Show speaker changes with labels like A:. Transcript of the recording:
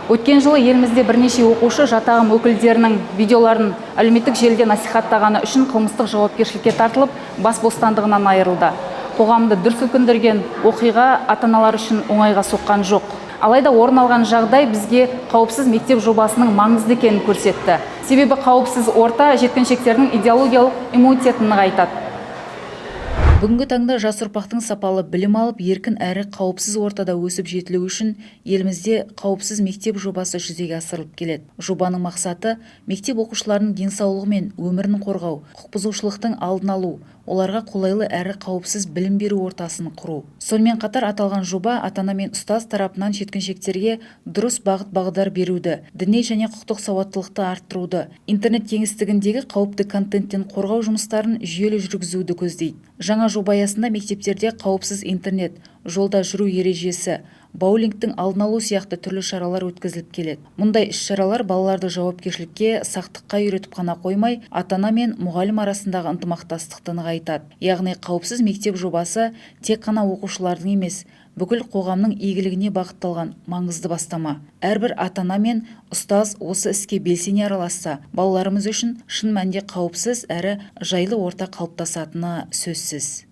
A: Өткен жылы елімізде бірнеше оқушы жат ағым өкілдерінің видеоларын әлеуметтік желіде насихаттағаны үшін қылмыстық жауапкершілікке тартылып, бас бостандығынан айырылды. Қоғамды дүр сілкіндірген оқиға ата-аналар үшін оңайға соққан жоқ. Алайда орын алған жағдай бізге қауіпсіз мектеп жобасының маңызды екенін көрсетті. Себебі қауіпсіз орта жеткіншектердің идеологиялық иммунитетін нығайтады.
B: Бүгінгі таңда жас ұрпақтың сапалы білім алып, еркін әрі қауіпсіз ортада өсіп жетілуі үшін елімізде «Қауіпсіз мектеп» жобасы жүзеге асырылып келеді. Жобаның мақсаты – мектеп оқушыларының денсаулығы мен өмірін қорғау, құқық бұзушылықтың алдын алу, оларға қолайлы әрі қауіпсіз білім беру ортасын құру. Сонымен қатар аталған жоба ата-ана мен ұстаз тарапынан жеткіншектерге дұрыс бағыт-бағдар беруді, діни және құқықтық сауаттылықты арттыруды, интернет кеңістігіндегі қауіпті контенттен қорғау жұмыстарын жүйелі жүргізуді көздейді. Жаңа жоба аясында мектептерде қауіпсіз интернет, жолда жүру ережесі, буллингтің алдын алу сияқты түрлі шаралар өткізіліп келеді. Мұндай іс-шаралар балаларды жауапкершілікке, сақтыққа үйретіп қана қоймай, ата-ана мен мұғалім арасындағы ынтымақтастықты нығайтады. Яғни «Қауіпсіз мектеп» жобасы тек қана оқушылардың емес, бүкіл қоғамның игілігіне бағытталған маңызды бастама. Әрбір ата-ана мен ұстаз осы іске белсене араласса, балаларымыз үшін шын мәнінде қауіпсіз әрі жайлы орта қалыптасатыны сөзсіз.